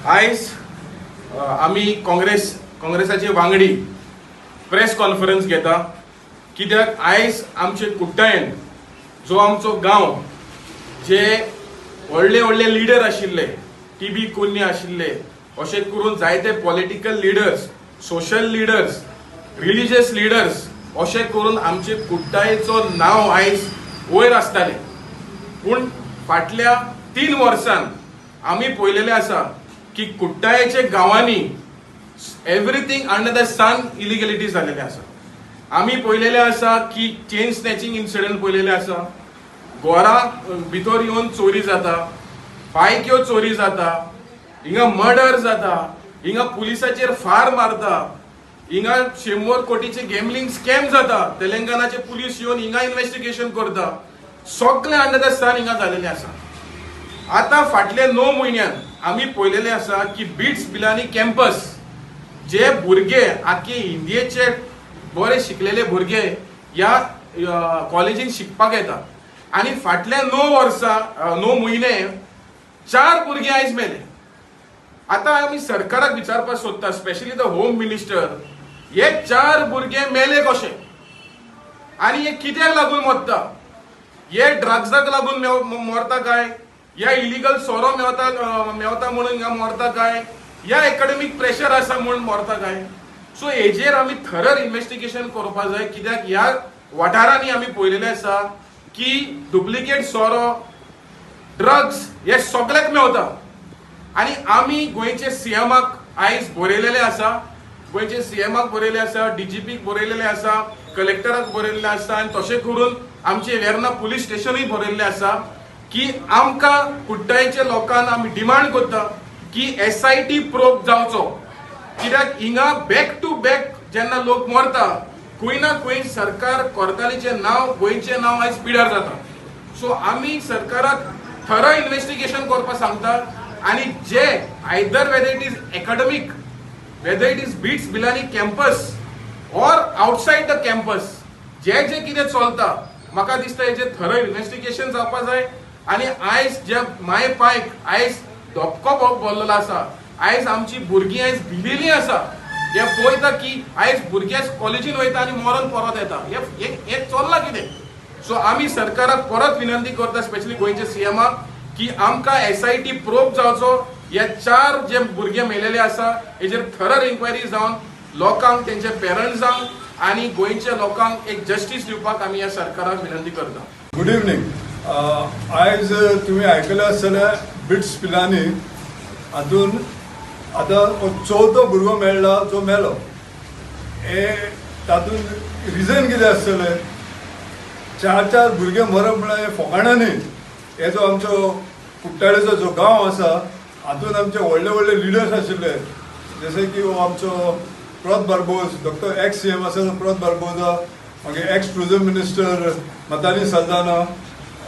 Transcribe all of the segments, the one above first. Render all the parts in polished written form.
आयज आमी काँग्रेसाचे वांगडी प्रेस कॉन्फरन्स घेता, कित्याक आयज आमचे कुट्टायेन जो आमचो गांव, जे व्हडले व्हडले लिडर आशिल्ले, टीबी कुन्य आशिल्ले, अशें करून जायते political leaders, social leaders, religious leaders, अशें करून आमचे कुट्टायेचो नांव आयज वयर आसतालें. पूण फाटल्या 3 वर्सान आमी पळयलेलें आसा की कुट्टायेच्या गांवांनी everything under the sun illegality जालेले आसा. आमी पळयलेले आसा की चेन स्नॅचिंग इन्सिडंट पळयलेले आसा, घरा भितर येवन चोरी जाता, बायक्यो चोरी जाता, हिंगा मर्डर जाता, हिंगा पुलिसाचेर फार मारता, हिंगा 100 कोटीचे गॅम्बलिंग स्कॅम जाता, तेलंगणाचे पुलीस येवन हिंगा इन्व्हेस्टिगेशन करता. सगळे अंडर the सन हिंगा जालेले आसा. आता फाटल्या 9 म्हयन्यान आमी पळयलेले आसा की बिट्स पिलानी कॅम्पस, जे भुरगे आख्खे इंडियेचे बरे शिकलेले भुरगे ह्या कॉलेजीन शिकपाक येता आनी फाटल्या 9 वर्सां, 9 म्हयने चार भुरगे आयज मेले. आता आमी सरकाराक विचारपाक सोदता, स्पेशली the home minister, हे चार भुरगे मेले कशे आनी हे कित्याक लागून मरता? हे ड्रग्साक लागून मरता काय, या इलिगल सोरो मेवता म्हणून हिंगा मरता काय, या एकॅडमीक प्रेशर आसा म्हणून मरता काय? सो हेजेर आमी थरर इन्व्हेस्टिगेशन करपाक जाय, कित्याक ह्या वाठारांनी आमी पळयलेलें आसा की डुप्लिकेट सोरो, ड्रग्स हे सगळ्याक मेवता. आनी आमी गोंयचे सीएमाक आयज बरयलेले आसा, गोंयचे सीएमाक बरयलेले आसा, डीजीपीक बरयलेले आसा, कलेक्टराक बरयल्लें आसा आनी तशें करून आमचे वेर्ना पुलीस स्टेशनूय बरयल्लें आसा की आमकां कुट्टायच्या लोकांक आमी डिमांड करता की एसआयटी प्रोब जावचो, कित्याक हिंगा बॅक टू बॅक जेन्ना लोक मरता, खंय ना खंय सरकार कोर्तालीचें नांव, गोंयचें नांव आयज पिड्यार जाता. सो आमी सरकाराक थरो इन्व्हेस्टिगेशन करपाक सांगता आनी जे either whether it is academic, whether it is BITS Pilani campus or outside the campus, जे जे कितें चलता, म्हाका दिसता हेजेर थरो इन्व्हेस्टिगेशन जावपा जाय. आनी आयज जे माय पायक आयज धपको भरलेलो आसा, आयज आमची भुरगीं आयज भिलेली आसा. हे पळयता की आयज भुरगे कॉलेजीन वयता आनी मरोन परत येता. हे हे हे चल्लां कितें? सो आमी सरकाराक परत विनंती करता, स्पेशली गोंयच्या सीएमाक, की आमकां एसआयटी प्रोब जावचो. हे चार जे भुरगे मेलेले आसा, हेजेर थरर इन्क्वायरी जावन लोकांक, तेंच्या पेरंट्सांक आनी गोंयच्या लोकांक एक जस्टीस दिवपाक आमी ह्या सरकाराक विनंती करता. Good evening. आयज तुम्ही आयकलें आसतलें, बिट्स पिलानी हातून आतां हो चवथो भुरगो मेळ्ळा जो मेलो. हे तातूंत रिजन कितें आसतलें? चार चार भुरगे मरप म्हळ्यार हें फोकाणां न्ही. हे जो आमचो कुट्टाळेचो जो गांव आसा, हातूंत आमचे व्हडले व्हडले लिडर्स आशिल्ले, जशे की हो आमचो प्रॉत बार्बोज, डॉक्टर, एक्स सीएम आसा तो प्रॉत बार्बोजा, मागीर एक्स टुरिझम मिनिस्टर मतानी सल्दाना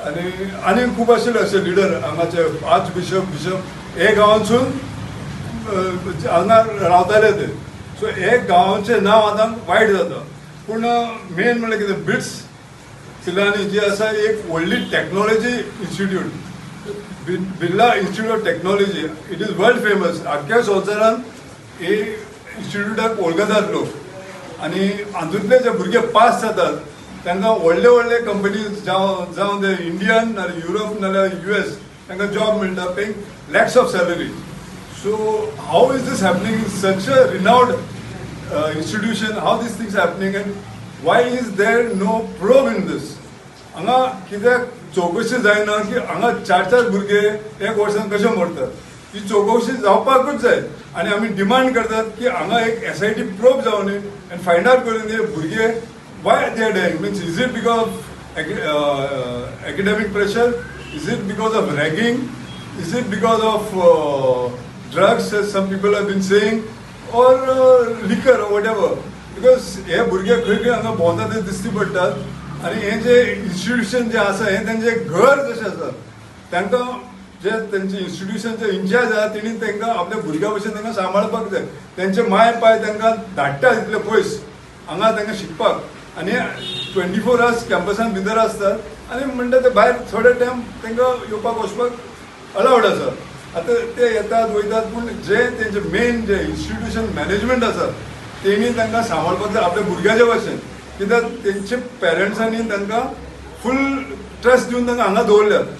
आनी आनी खूब आशिल्ले अशे लिडर हांगाचे, आर्च बिशप, बिशप हे गांवांतसून हांगा रावताले ते. सो हे गांवाचें नांव आतां वायट जाता. पूण मेन म्हणल्यार कितें, बिट्स पिलानी जी आसा एक व्हडली technology institute, Birla Institute of Technology, it is world famous. आख्ख्या संवसारान हे इन्स्टिट्यूटाक वळखतात लोक आनी हातूंतले जे भुरगे पास जातात, तांकां व्हडले व्हडले कंपनी, जावं ते इंडियन नाल्यार युरोप नाल्यार युएस, तांकां जॉब मेळटा, paying lakhs of salary. So how is this happening in such a renowned institution? How these things happening and why is there no probe in this? हांगा कित्याक चवकशी जायना की हांगा चार चार भुरगे एक वर्सान कशे मरतात? ही चवकशी जावपाकूच जाय आनी आमी डिमांड करतात की हांगा एक एसआयटी प्रोब जावनी आनी फायंड आवट करून हे भुरगे why they are dying. Means, is it because of academic pressure? Is it because of ragging? Is it because of drugs, as some people have been saying, or liquor or whatever? Because हे भुरगे खंय खंय हांगा भोंवता ते दिश्टी पडटात आनी हे जे इन्स्टिट्यूशन जे आसा, हे तेंचें घर जशें आसा. तांकां जे तेंचे इन्स्टिट्यूशनचे इन्चार्ज आहा, तेणी तांकां आपल्या भुरग्या भशेन तांकां सांबाळपाक जाय. तेंचे माय पाय तांकां धाडटा इतले पयस हांगा तांकां शिकपाक आनी 24 आवर्स कॅम्पसान भितर आसतात आनी म्हणटा ते भायर थोडे टायम तांकां येवपाक वचपाक अलावड आसा. आतां ते येतात वयतात, पूण जे तेंचे मेन जे इन्स्टिट्यूशन मॅनेजमेंट आसा तेणी तांकां सांबाळपाक जाय आपल्या भुरग्याच्या भशेन, कित्याक तेंचे पेरंट्सांनी तांकां फूल ट्रस्ट दिवन तांकां हांगा दवरल्यात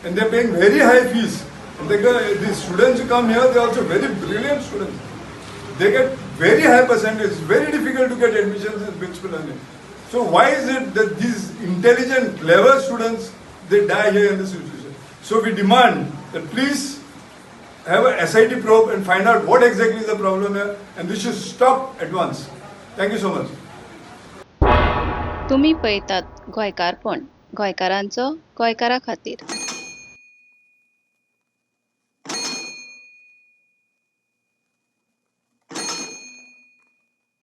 and they paying very high fees. And तांकां, the students come here, they also very brilliant students. They get very high percentage. It's very difficult to get admissions in BITS Pilani. So why is it that these intelligent, clever students, they die here in this institution? So we demand that please have a SIT probe and find out what exactly is the problem here, and this should stop at once. Thank you so much. तुमी पळयतात गोंयकारपण, गोंयकारांचो गोंयकारा खातीर.